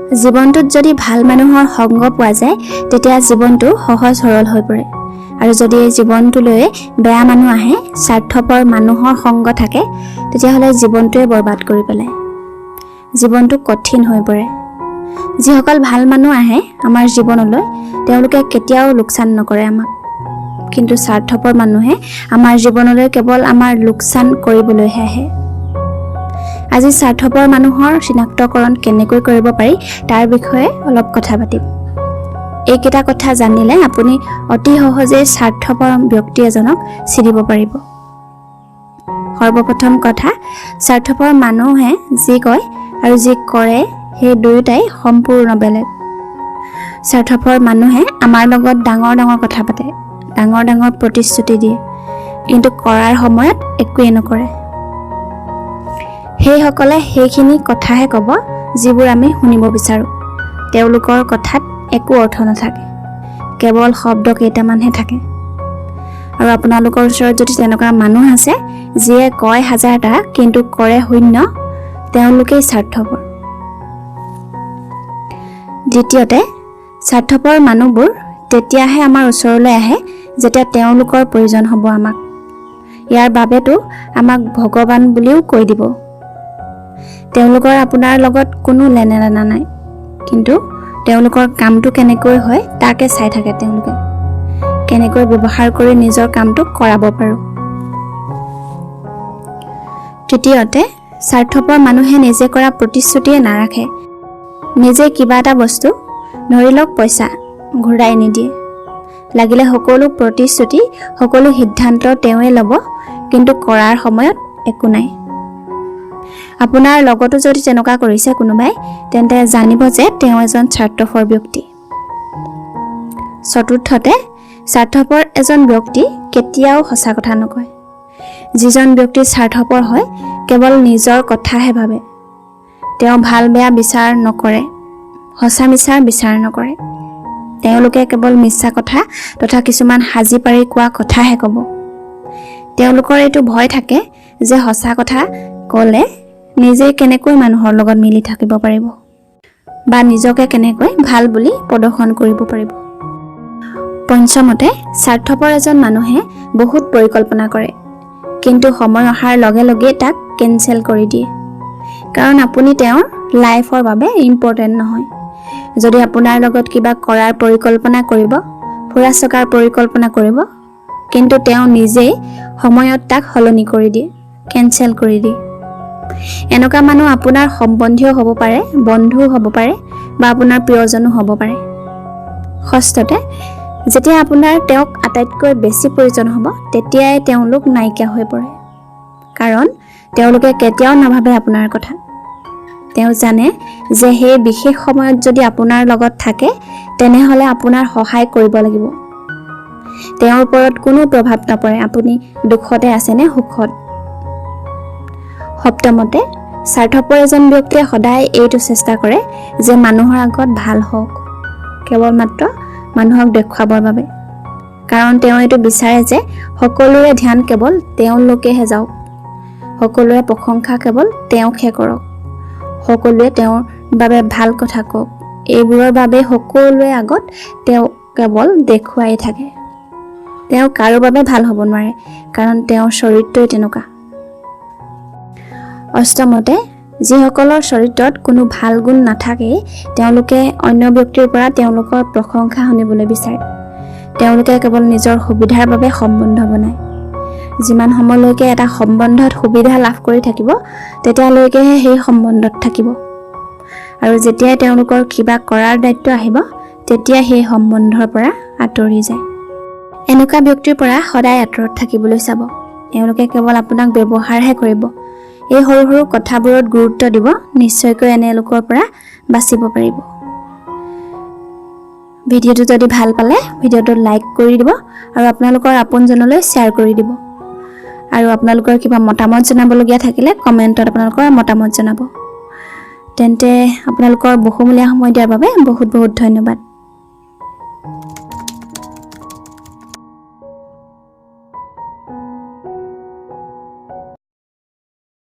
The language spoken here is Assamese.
জীৱনটোত যদি ভাল মানুহৰ সংগ পোৱা যায়, তেতিয়া জীৱনটো সহজ সৰল হৈ পৰে। আৰু যদি এই জীৱনটোলৈ বেয়া মানুহ আহে, স্বাৰ্থপৰ মানুহৰ সংগ থাকে, তেতিয়াহ'লে জীৱনটোৱে বৰবাদ কৰি পেলায়, জীৱনটো কঠিন হৈ পৰে। যিসকল ভাল মানুহ আহে আমাৰ জীৱনলৈ, তেওঁলোকে কেতিয়াও লোকচান নকৰে আমাক। কিন্তু স্বাৰ্থপৰ মানুহে আমাৰ জীৱনলৈ কেৱল আমাৰ লোকচান কৰিবলৈহে আহে। আজি স্বাৰ্থপৰ মানুহৰ চিনাক্তকৰণ কেনেকৈ কৰিব পাৰি, তাৰ বিষয়ে অলপ কথা পাতিম। এইকেইটা কথা জানিলে আপুনি অতি সহজেই স্বাৰ্থপৰ ব্যক্তি এজনক চিনিব পাৰিব। সৰ্বপ্ৰথম কথা, স্বাৰ্থপৰ মানুহে যি কয় আৰু যি কৰে, সেই দুয়োটাই সম্পূৰ্ণ বেলেগ। স্বাৰ্থপৰ মানুহে আমাৰ লগত ডাঙৰ ডাঙৰ কথা পাতে, ডাঙৰ ডাঙৰ প্ৰতিশ্ৰুতি দিয়ে, কিন্তু কৰাৰ সময়ত একোৱেই নকৰে। সেইসকলে সেইখিনি কথাহে ক'ব যিবোৰ আমি শুনিব বিচাৰোঁ। তেওঁলোকৰ কথাত একো অৰ্থ নাথাকে, কেৱল শব্দ কেইটামানহে থাকে। আৰু আপোনালোকৰ ওচৰত যদি তেনেকুৱা মানুহ আছে, যিয়ে কয় হাজাৰটা কিন্তু কৰে শূন্য, তেওঁলোকেই স্বাৰ্থপৰ। দ্বিতীয়তে, স্বাৰ্থপৰ মানুহবোৰ তেতিয়াহে আমাৰ ওচৰলৈ আহে যেতিয়া তেওঁলোকৰ প্ৰয়োজন হ'ব আমাক। ইয়াৰ বাবেতো আমাক ভগৱান বুলিও কৈ দিব। তেওঁলোকৰ আপোনাৰ লগত কোনো লেনা দেনা নাই, কিন্তু তেওঁলোকৰ কামটো কেনেকৈ হয় তাকে চাই থাকে। তেওঁলোকে কেনেকৈ ব্যৱহাৰ কৰি নিজৰ কামটো কৰাব পাৰোঁ। তৃতীয়তে, স্বাৰ্থপৰ মানুহে নিজে কৰা প্ৰতিশ্ৰুতিয়ে নাৰাখে। নিজে কিবা এটা বস্তু, ধৰি লওক পইচা, ঘূৰাই নিদিয়ে। লাগিলে সকলো প্ৰতিশ্ৰুতি, সকলো সিদ্ধান্ত তেওঁৱে ল'ব, কিন্তু কৰাৰ সময়ত একো নাই। আপোনাৰ লগতো যদি তেনেকুৱা কৰিছে কোনোবাই, তেন্তে জানিব যে তেওঁ এজন স্বাৰ্থপৰ ব্যক্তি। চতুৰ্থতে, স্বাৰ্থপৰ এজন ব্যক্তি কেতিয়াও সঁচা কথা নকয়। যিজন ব্যক্তি স্বাৰ্থপৰ হয়, কেৱল নিজৰ কথাহে ভাবে। তেওঁ ভাল বেয়া বিচাৰ নকৰে, সঁচা মিছাৰ বিচাৰ নকৰে। তেওঁলোকে কেৱল মিছা কথা তথা কিছুমান সাজি পাৰি কোৱা কথাহে ক'ব। তেওঁলোকৰ এইটো ভয় থাকে যে সঁচা কথা ক'লে নিজে কেনেকৈ মানুহৰ লগত মিলি থাকিব পাৰিব বা নিজকে কেনেকৈ ভাল বুলি প্ৰদৰ্শন কৰিব পাৰিব। পঞ্চমতে, স্বাৰ্থপৰ এজন মানুহে বহুত পৰিকল্পনা কৰে, কিন্তু সময় অহাৰ লগে লগে তাক কেঞ্চেল কৰি দিয়ে। কাৰণ আপুনি তেওঁৰ লাইফৰ বাবে ইম্পৰ্টেণ্ট নহয়। যদি আপোনাৰ লগত কিবা কৰাৰ পৰিকল্পনা কৰিব, ফুৰা চকাৰ পৰিকল্পনা কৰিব, কিন্তু তেওঁ নিজেই সময়ত তাক সলনি কৰি দিয়ে, কেঞ্চেল কৰি দিয়ে। এনেকুৱা মানুহ আপোনাৰ সম্বন্ধীয় হ'ব পাৰে, বন্ধুও হ'ব পাৰে বা আপোনাৰ প্ৰিয়জনো হ'ব পাৰে। ষষ্ঠতে, যেতিয়া আপোনাৰ তেওঁক আটাইতকৈ বেছি প্ৰয়োজন হ'ব, তেতিয়াই তেওঁলোক নাইকিয়া হৈ পৰে। কাৰণ তেওঁলোকে কেতিয়াও নাভাবে আপোনাৰ কথা। তেওঁ জানে যে সেই বিশেষ সময়ত যদি আপোনাৰ লগত থাকে, তেনেহ'লে আপোনাৰ সহায় কৰিব লাগিব। তেওঁৰ ওপৰত কোনো প্ৰভাৱ নপৰে আপুনি দুখতে আছেনে সুখত। সপ্তমতে, স্বাৰ্থপৰ এজন ব্যক্তিয়ে সদায় এইটো চেষ্টা কৰে যে মানুহৰ আগত ভাল হওক, কেৱল মাত্ৰ মানুহক দেখুৱাবৰ বাবে। কাৰণ তেওঁ এইটো বিচাৰে যে সকলোৰে ধ্যান কেৱল তেওঁলোকেহে যাওক, সকলোৰে প্ৰশংসা কেৱল তেওঁকহে কৰক, সকলোৱে তেওঁৰ বাবে ভাল কথা কওক। এইবোৰৰ বাবে সকলোৰে আগত তেওঁ কেৱল দেখুৱাই থাকে। তেওঁ কাৰো বাবে ভাল হ'ব নোৱাৰে, কাৰণ তেওঁৰ চৰিত্ৰই তেনেকুৱা। অষ্টমতে, যিসকলৰ চৰিত্ৰত কোনো ভাল গুণ নাথাকেই, তেওঁলোকে অন্য ব্যক্তিৰ পৰা তেওঁলোকৰ প্ৰশংসা শুনিবলৈ বিচাৰে। তেওঁলোকে কেৱল নিজৰ সুবিধাৰ বাবে সম্বন্ধ বনায়। যিমান সময়লৈকে এটা সম্বন্ধত সুবিধা লাভ কৰি থাকিব, তেতিয়ালৈকেহে সেই সম্বন্ধত থাকিব। আৰু যেতিয়াই তেওঁলোকৰ কিবা কৰাৰ দায়িত্ব আহিব, তেতিয়া সেই সম্বন্ধৰ পৰা আঁতৰি যায়। এনেকুৱা ব্যক্তিৰ পৰা সদায় আঁতৰত থাকিবলৈ চাব। এওঁলোকে কেৱল আপোনাক ব্যৱহাৰহে কৰিব। এই সৰু সৰু কথাবোৰত গুৰুত্ব দিব, নিশ্চয়কৈ এনে লোকৰ পৰা বাচিব পাৰিব। ভিডিঅ'টো যদি ভাল পালে, ভিডিঅ'টো লাইক কৰি দিব আৰু আপোনালোকৰ আপোনজনলৈ শ্বেয়াৰ কৰি দিব। আৰু আপোনালোকৰ কিবা মতামত জনাবলগীয়া থাকিলে কমেণ্টত আপোনালোকৰ মতামত জনাব। তেন্তে আপোনালোকৰ বহুমূলীয়া সময় দিয়াৰ বাবে বহুত বহুত ধন্যবাদ।